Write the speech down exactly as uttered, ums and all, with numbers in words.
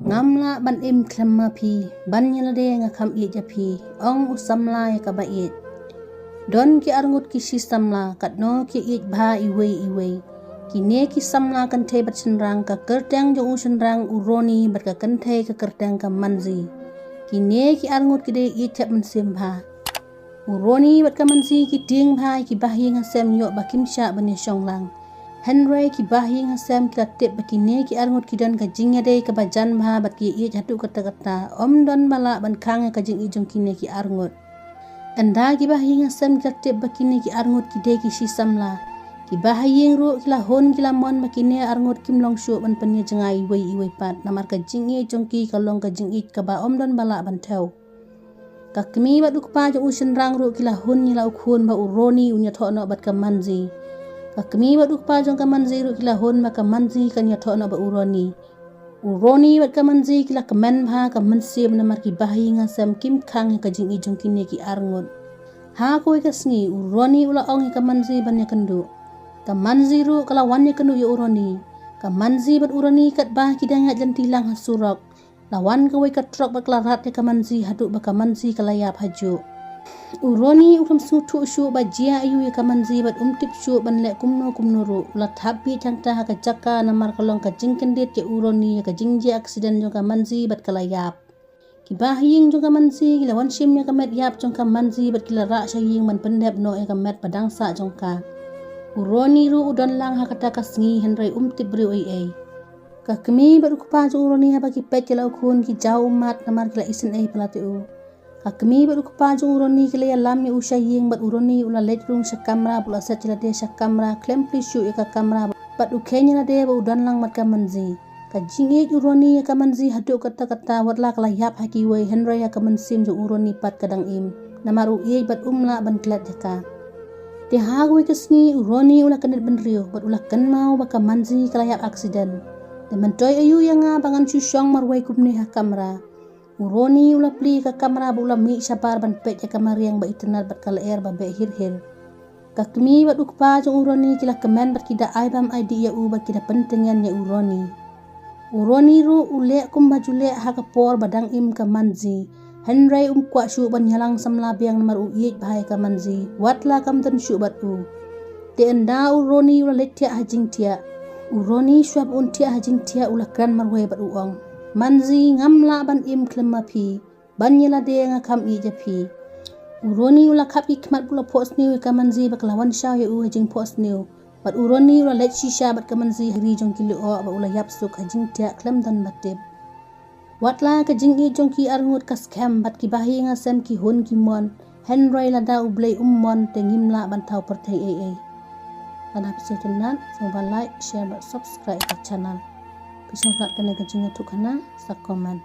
Ngam lah ban im khlem ma phi, ban ïa lade nga kham ïeit ïa phi, ong u samla ïa kaba ïeit. Don ki arngut ki shi samla, katno ki ïeit bha iwei iwei. Kine ki samla kynthei bad shynrang, ka kyrteng jong u shynrang u Roni bad ka kynthei ka kyrteng ka Manzi. Kine ki arngut ki dei ïeit thep mynsiem bha. U Roni bad ka Manzi ki tieng bha ïa ki bahaïing hasem ïoh ba kim shah ban ïa shong lang. Hynrei ki bahaïing hasem ki la tip ba kine ki arngut ki don ka jingïadei kaba jan bha bad ki ïeit haduh katta katta, ym don ba lah ban khang ïa ka jingïeit jong kine ki arngut. Ynda ki bahaïing hasem ki la tip ba kine ki arngut ki dei ki shi samla, ki bahaïing ruh ki la hun ki la mon ba kine arngut kim long shuh ban pynïajngai iwei iwei pat, namar ka jingïeit jong ki ka long ka jingïeit kaba ym don ba lah ban thew. Ka kmie bad u kpa jong u shynrang ruh ki la hun ïa la u khun ba u Roni un ïathoh noh bad ka Manzi. Ka kmie bad u kpa jong ka Manzi ruh ki la hun ba ka Manzi kan ïathoh noh bad u Roni. U Roni bad ka Manzi ki la kmen bha ka mynsiem namar ki bahaïing hasem kim khang ïa ka jingïeit jong kine ki arngut. Ha kawei ka sngi u Roni u la ong ïa ka Manzi ban ïakynduh. Ka Manzi ruh ka la wan ïakynduh ïa u Roni. Ka Manzi bad u Roni katba ki dang ïaid lynti lang ha surok, la wan kawei ka trok bad ka la rat ïa ka Manzi haduh ba ka Manzi ka la ïap hajuh. U Roni u khlem sngewthuh shuh ba jia aïu ïa ka Manzi bad um tip shuh ban leh kumno kumno ruh. U la thap bieit hangta ha ka jaka namar ka long ka jingkyndit ïa u Roni ïa ka jingjia aksiden jong ka Manzi bad ka la ïap. Ki bahaïing jong ka Manzi ki la wan shim ïa ka met ïap jong ka Manzi bad ki la rah sha ïing ban pyndep noh ïa ka met ba dang sah jong ka. U Roni ruh u don lang ha kata ka sngi hynrei um tip briew ei ei. Ka kmie bad u kpa jong u Roni haba ki peit ïa la u khun ki jaw ummat namar ki la isynei palat ïa u. Ka kmie bad u kpa jong u Roni ki la ïalam ïa u sha ïing bad u Roni u la leit rung sha kamra bad u la set ïa lade sha kamra, khlem plie shuh ïa ka kamra bad u kheiñ ïa lade ba u don lang bad ka Manzi. Ka jingïeit u Roni ïa ka Manzi haduh katta katta, wat la ka la ïap ha kiwei hynrei ïa ka mynsiem jong u Roni pat ka dang im, namar u ïeit bad um lah ban klet ïa ka. Te ha kawei ka sngi u Roni u la kyndit bynriew bad u la kynmaw ba ka Manzi ka la ïap aksiden. Te myntoi aïu ïa nga ba ngan shu shong marwei kumne ha kamra. U Roni u la plie ïa ka kamra bad u la mih shabar ban peit ïa ka mariang ba itynnad bad ka lyer ba beh hir hir. Ka kmie bad u kpa jong u Roni ki la kmen bad ki da ai bam ai dih ïa u bad ki da pyntngen ïa u Roni. U Roni ruh u leh kumba ju leh ha ka por ba dang im ka Manzi. Hynrei um kwah shuh ban ïalang samla biang namar u ïeit bha ïa ka Manzi, wat la kam don shuh bad u. Te ynda u Roni u la leit thiah ha jingthiah, u Roni shuwa ba un thiah ha jingthiah u la kren marwei bad u ong, Manzi, ngam lah ban im khlem ma phi, ban ïa lade nga kham ïeit ïa phi. U Roni u la khap ki khmat bad u la phohsniew ïa ka Manzi ba ka la wan shaw ïa u ha jingphohsniew. Bad u Roni u la leit shisha bad ka Manzi ha ri jong ki lyoh bad u la ïap suk ha jingthiah khlem don ba tip. Wat la ka jingïeit jong ki arngut ka skhem bad ki bahaïing hasem ki hun ki mon, hynrei lada U Blei um mon te ngim lah ban thaw pyrthei ei ei. Lada phi sngewtynnat sngewbha like, share bad subscribe ka channel. Phi sngewtynnat kane ka jingïathuhkhana sa comment.